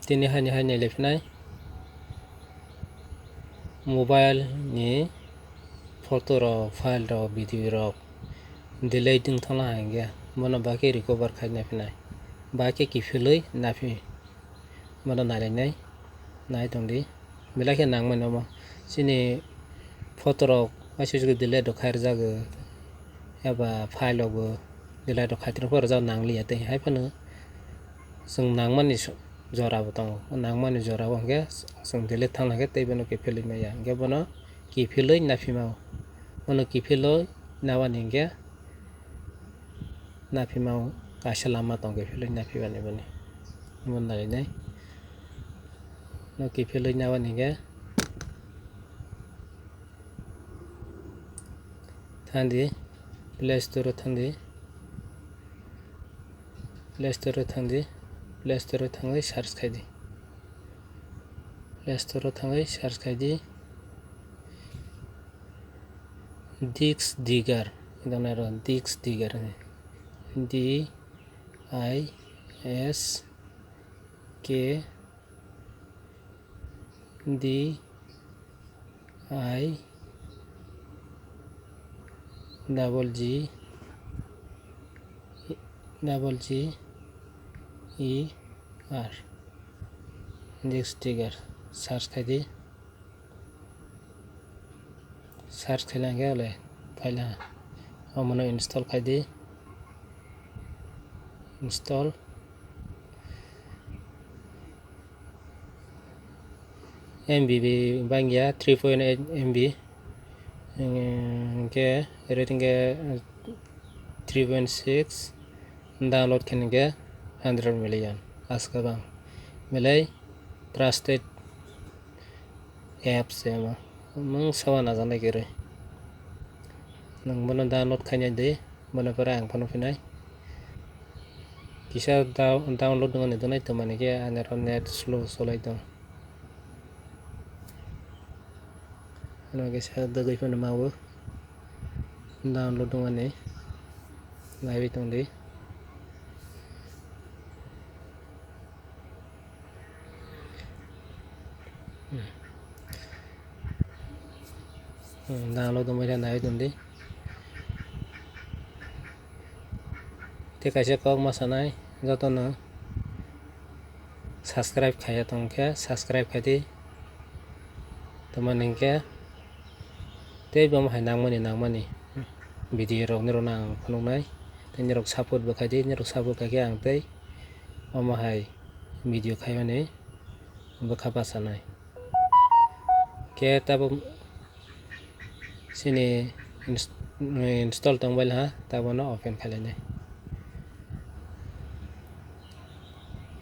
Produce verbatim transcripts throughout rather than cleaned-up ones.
Tini haini hai nailai phinai mobile ni photo rok, file rok, video rok delete wng thangla hinkhe bono bahai khe recover khai naiphinai, bahai khe kiphilwi naphi bono nailainai, nai tongdi. Belai khe nangmani omo chini photo rok waisa waisa khe delete rok khai rwjago, eba file rok bo delete rok khai tongphuru rwjak nangliya tei hai phano chwng nangmani jora bo tongo. O nangmani jora o hwnkhe chwng delete thangna khe tei bono kiphilwi maya, hwnkhe bono kiphilwi naphima o. Bono kiphilwi nabani hwnkhe naphima o kaisa lama tong kiphilwi naphimani boni. Bono narinai. No kiphilwi nabani hwnkhe thangdi, Play Store o thangdi. Play Store o thangdi. Play Store o thangwi search khaidi. Play Store o thangwi search khaidi. Disk Digger. Ida nairo Disk Digger. D I S K D I double G double G E R. Disk Digger search khaidi. Search khaina hwnkhe le phaila omono install khaidi. Install. M B bangya three point eight M B. Hwnkhe rate hwnkhe three point six, download khaina hwnkhe hundred million. Aswk bang belai trusted apps se omo. Mungsa o najaknai kwrwi. Nwng bono download khaina di, bono pore ang phano phinai. Kisa down-, download wngmani donai tongmani khe ani oro net slow cholai tong. Ano kisa dogwi phano ma o download wngmani naiwi tongdi. Hmm, download wngmani naiwi tongdi. Tei kaisa kok ma sanai jotono subscribe khaiya tongkhe subscribe khaidi. Tamani hinkhe tei bo hai nangmani nangmani video rok norokno ang phunuknai. Tei norok support bo khaidi, norok support khaikhe ang tei omo hai video khaimani bwkha bachanai. Khe tabuk chini ins-, install tongbail ha, tabukno open khailainai.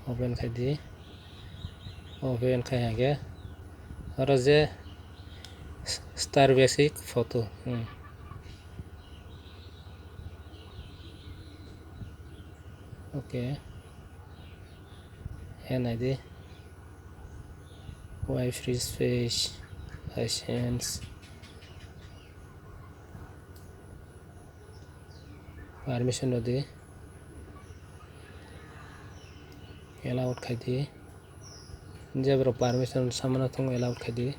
Open khaidi. Open khai hwnkhe oro je Star Basic photo. Hmm. Okay. He naidi. Wi-Fi space license. Permission rwdi. Allowed khaidi. Jeborok permission samano thung allowed khaidi.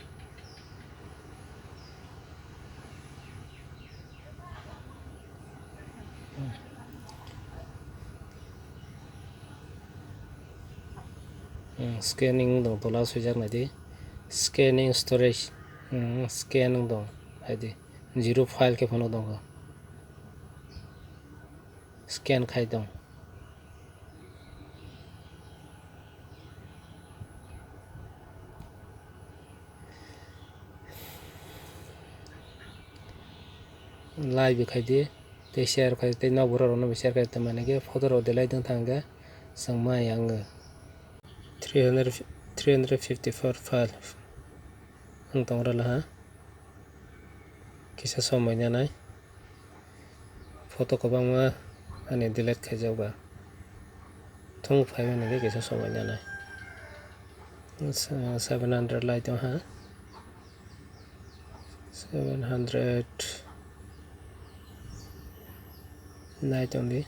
Hmm, scanning dong tola swijak naidi. Scanning storage, hmm, scan wng dong haidi. Zero file khe phano tongo. Scan khai tong. Like bo khai di, tei share khai, tei nok borok rok no bo share khai, tei mane khe photo rok delete wng thang khe chwng ma yang. Three hundred, three hundred fifty-four file wng tong rwla ha. Kisa somoi nanai. Photo kwbangma ani delete khaijak ba. Thung phaimani khe kisa somoi nanai. Sa-, seven hundred lai tong ha. Seven hundred nai tong di.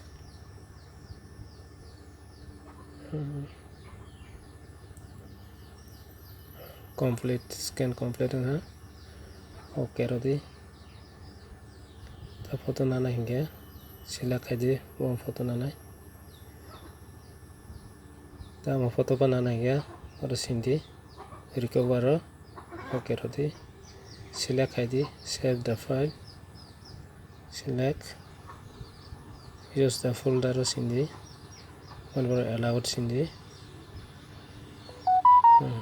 Hmm. Complete, scan complete wngkha. Ok rw di. Ta photo nana hinkhe select khai di, bo photo nanai. Ta omo photo ba nana hinkhe oro sindi recover o. Ok rw di. Select khai di, save the file. Select, use the folder o sindi, one more allowed sindi. Hmm.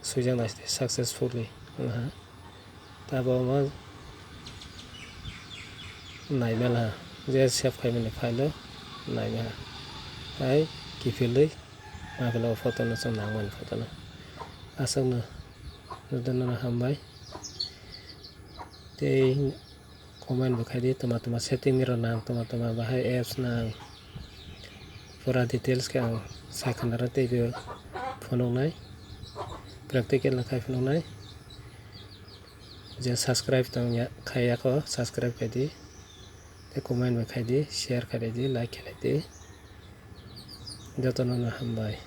Swijak nai successfully wngkha. Tabo omo naimela je save khaimani file o naimela. Hai kiphilwi maphila o photo no chwng nangmani photo no. Aswkno jotono hambai. Tei comment bo khai di, toma toma setting ni rok nang, toma toma bahai apps nang, pura details khe ang sai khna rw tei bo phunuknai, practical no khai phunuknai. Je subscribe tong ya, khai ya kho, subscribe khai di, tei comment bo khai di, share khai di, like khai di, jotono no hambai.